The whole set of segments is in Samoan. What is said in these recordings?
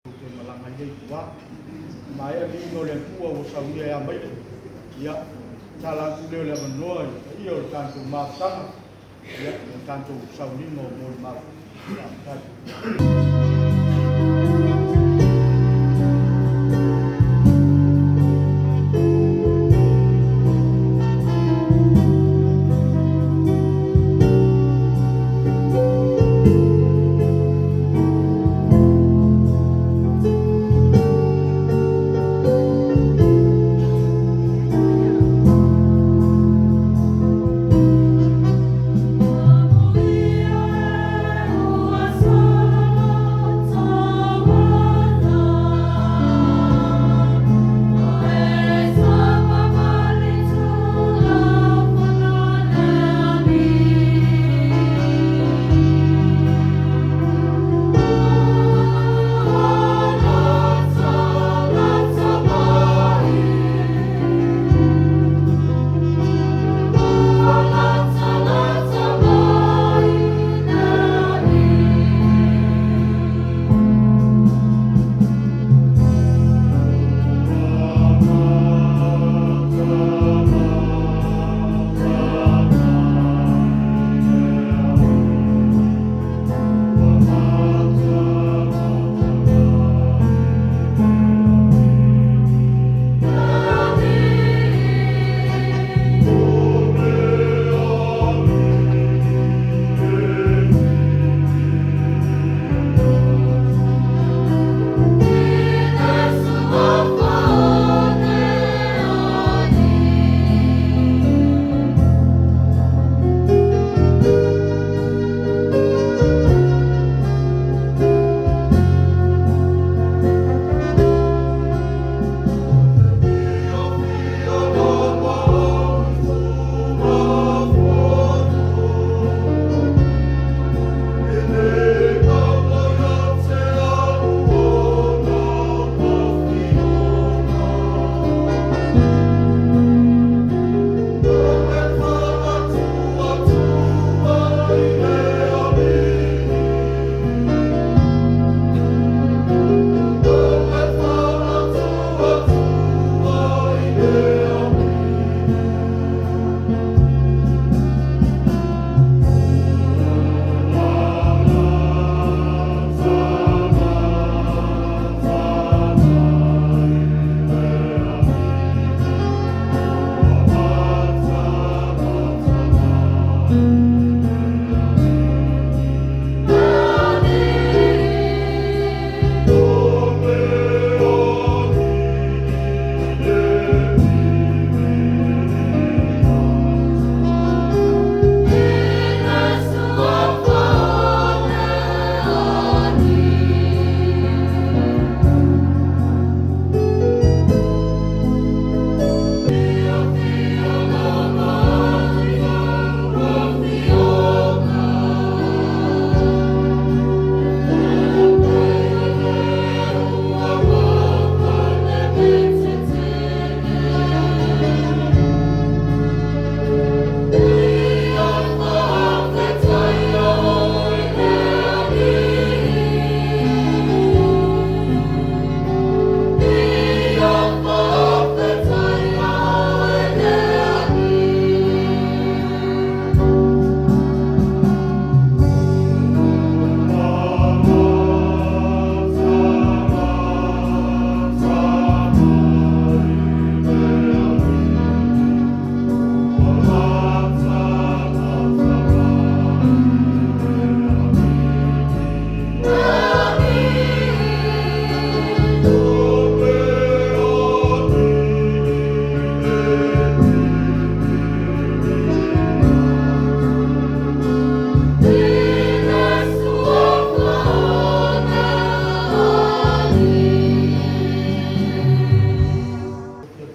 Ou te malaga ai lea i tua. Maea viiga o le Atua ua saunia e Amaile, ia, tatala atu lea o le avanoa i le paia o le tatou mafutaga, ia, mo le tatou sauniga o molimau. Faafetai.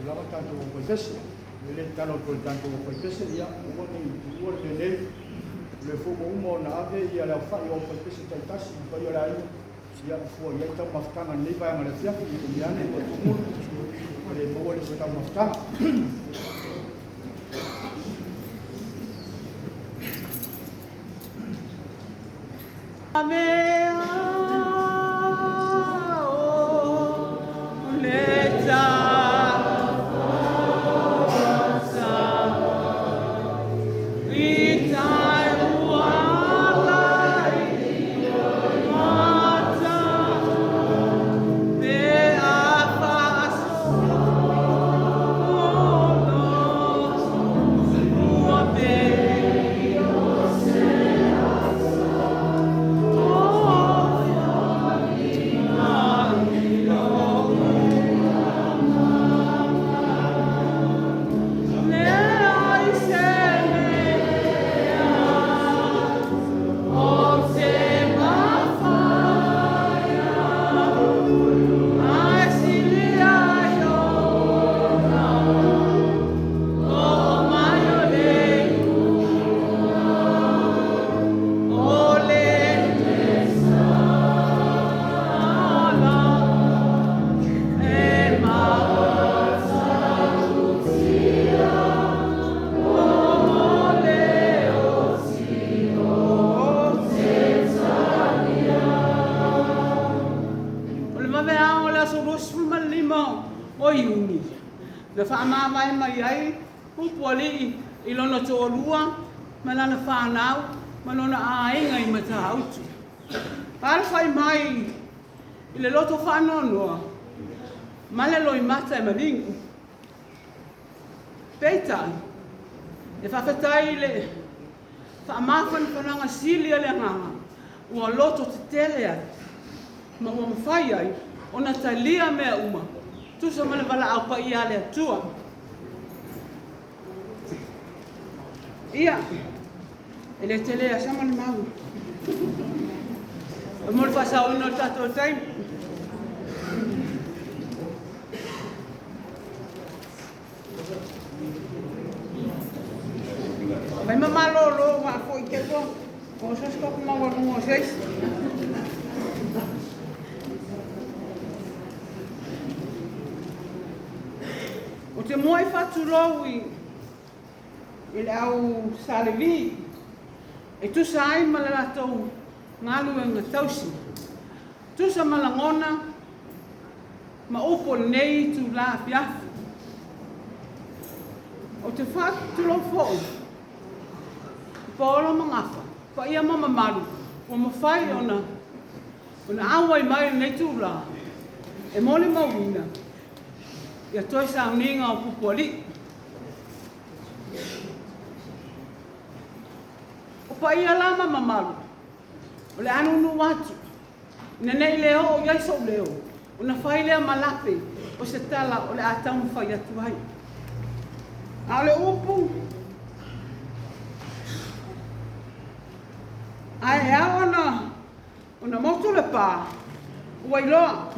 Lava tatou aufaipese. E le tatalo atu ai i le tatou aufaipese, ia aua ne i tuua le mea nei. O lea foi ua uma ona ave ia le aofai o aufaipese taitasi i le paia o le aiga, ia fua i ai taumafataga i lenei vaega o le afiafi. Ne i mea ane ua tumulu ua le maua le isi taumafataga. Mea vaveao o le aso 25 o Iuni, na faamavae mai ai Pupualii i lona toalua ma lana fanau ma lona aiga i Matautu. Alafai mai i le loto faanoanoa ma le loimata e maligu. Peitai, e faafetai i le faamafanafanaga sili a le agaga ua loto tetele ai ma ua mafai ai ona talia mea uma tusa ma le valaau paia a le Atua. Ia, e le tele a sama le mau. E mo le faasaoina o le tatou taimi. Fai ma malolo ua foi te ua o se stop maualuga o se isi. Ou te muai faatulou i le au Sa Levi e tusa ai ma le latou galuega tausi, tusa ma lagona ma upu o lenei itulā afiafi. Ou te faatulou foi i paolo ma gafa, paia ma mamalu ua mafai ona auai mai i lenei itulā e molimauina ia toe sauniga o Pupualii. O paia la ma mamalu o le a nunu atu ina nei le oo i ai sou leo, ona fai lea ma lape o se tala o le a taumafai atu ai. A o le upu, ae ao ona motu le pa, ua iloa,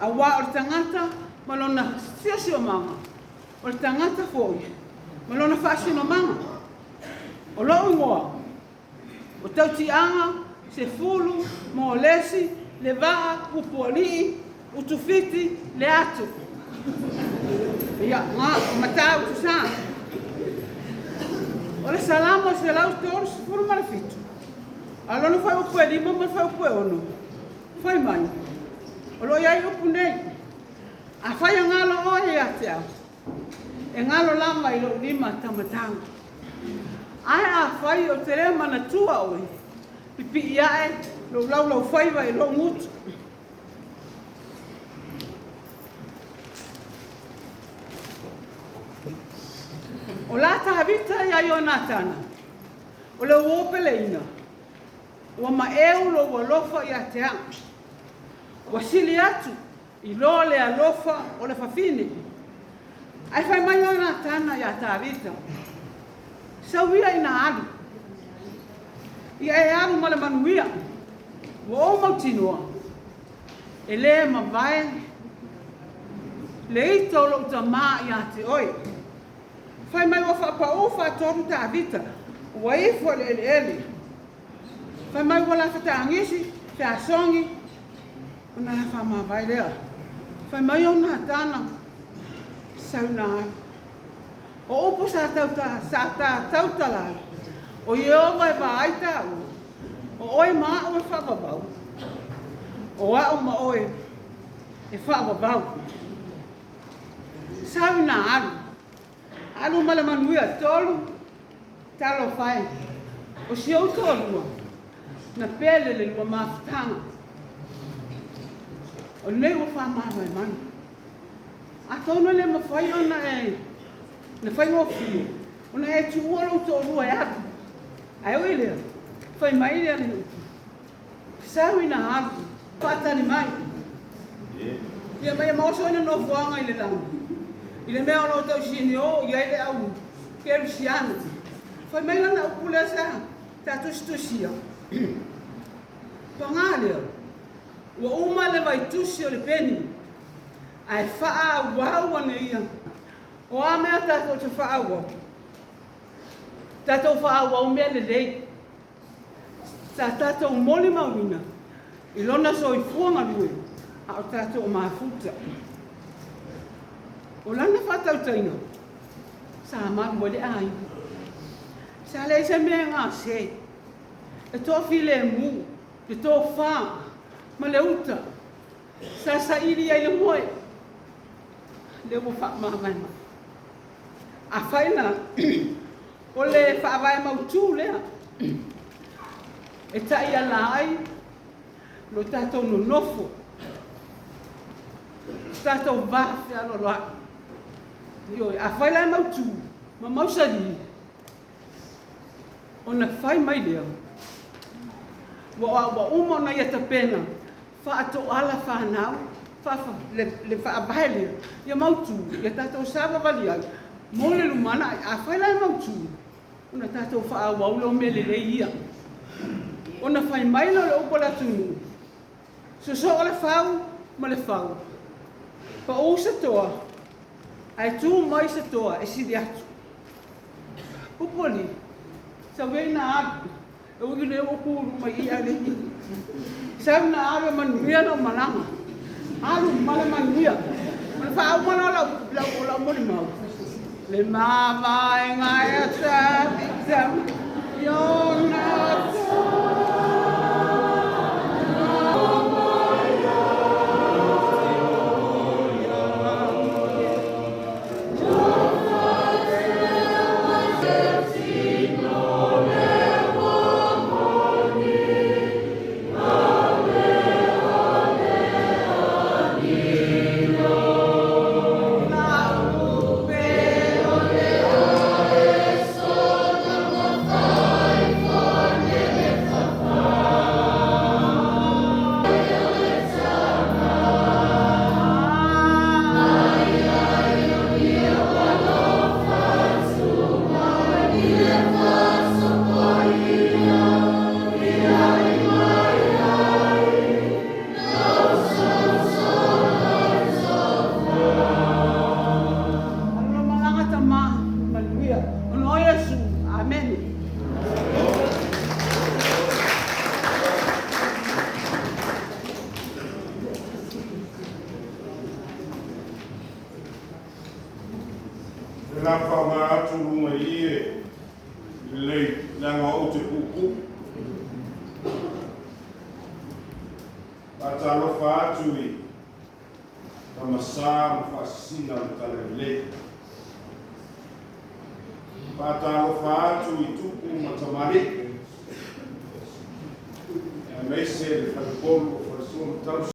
auā o le tagata ma lona siosiomaga, o le tagata foi ma lona faasinomaga. O lou igoa, o Tautiaga, Sefulu, Moalesi, Levaa, Pupualii, Utufiti, Leatu. Ia, ngā, o Matautu sa. O le Salamo 137, a lona fuaiupu e 5 ma le fuaiupu e 6, fai mai, o lo o i ai upu nei, afai e galo oe ia te au, e galo lava i lou lima taumatau. Ae afai ou te le manatua oe, pipii ae lou laulaufaiva i lou gutu. O la Tavita ia Ionatana, o le uo peleina, ua maeu lou alofa ia te au. Ua sili atu i lo le alofa o le fafine. Ae fai mai Ionatana ia Tavita, sau ia ina alu, ia e alu ma le manuia, ua ou mautinoa, e le mavae le ita o lou tamā ia te oe. Fai mai ua faapaū faatolu Tavita, ua ifo i le eleele. Fai mai ua lafa tagisi, feasogi, ona la faamavae lea. Fai mai Ionatana, sau ina alu. O upu sa tautala ai, o Ieova e vaai tāua, o oe ma a'u e faavavau, o a'u ma oe e faavavau. Sau ina alu, alu ma le manuia, tolu, talofa e. O si ou toalua, na pele le lua mafutaga. O lenei ua faamavae mai. Atonu e le mafai ona e na faigofie, ona e tuua lou toalua e alu. Ae ui lea, fai mai lea le upu, sau ina alu, faatali mai. Ia mai e maoso ai le nofoaga i le lagi, i le mea o lo o tausini o i ai le au kerisiano. Fai mai lana upu lea sa tusitusia. Pagā lea, ua uma le vaitusi o le peni, ae faaauau ane ia. O a mea tatou te faaauau? Tatou faaauau mea lelei. Sa tatou molimauina i lona soifua galue a o tatou mafuta. O lana faatautaiga, sa malu ai le aiga. Sa leai se mea e gase, e toafilemu, le tofa ma le uta. Sa saili ai le moe, lea ua faamavae mai. Afai la o le faavae mautū lea e ta'iala ai lo tatou nonofo, tatou va fealoaloa'i, ioe, afai la e mautū ma mausalī, ona fai mai lea ua uma ona ia tapena faatoala fanau le faavae lea ia mautū ia tatou savavali ai mo le lumana'i. Afai la e mautū, ona tatou faaauau lea o mea lelei ia. Ona fai mai lea o le upu a le atunuu, sosoo le fau ma le fau, paū se toa ae tu mai se toa e sili atu. Pupuli, sau ia ina alu, e ui lea ua kulu mai i ale. Sau ina alu e manuia lau malaga. Alu ma le manuia. O le faauma la o lau molimau. Le mavaega e Tavita, Ionatana. Alo malaga tama, manuia. Ona o Iesu. Amene. Le la whaonga atu lunga i e lelei leaga ou te puupuu. Faatalofa atu i tamasā ma faasisina o le Talalelei. Faatalofa atu i tupu ma tamalii, aemaise le falepolu o Falesua ma Tausi.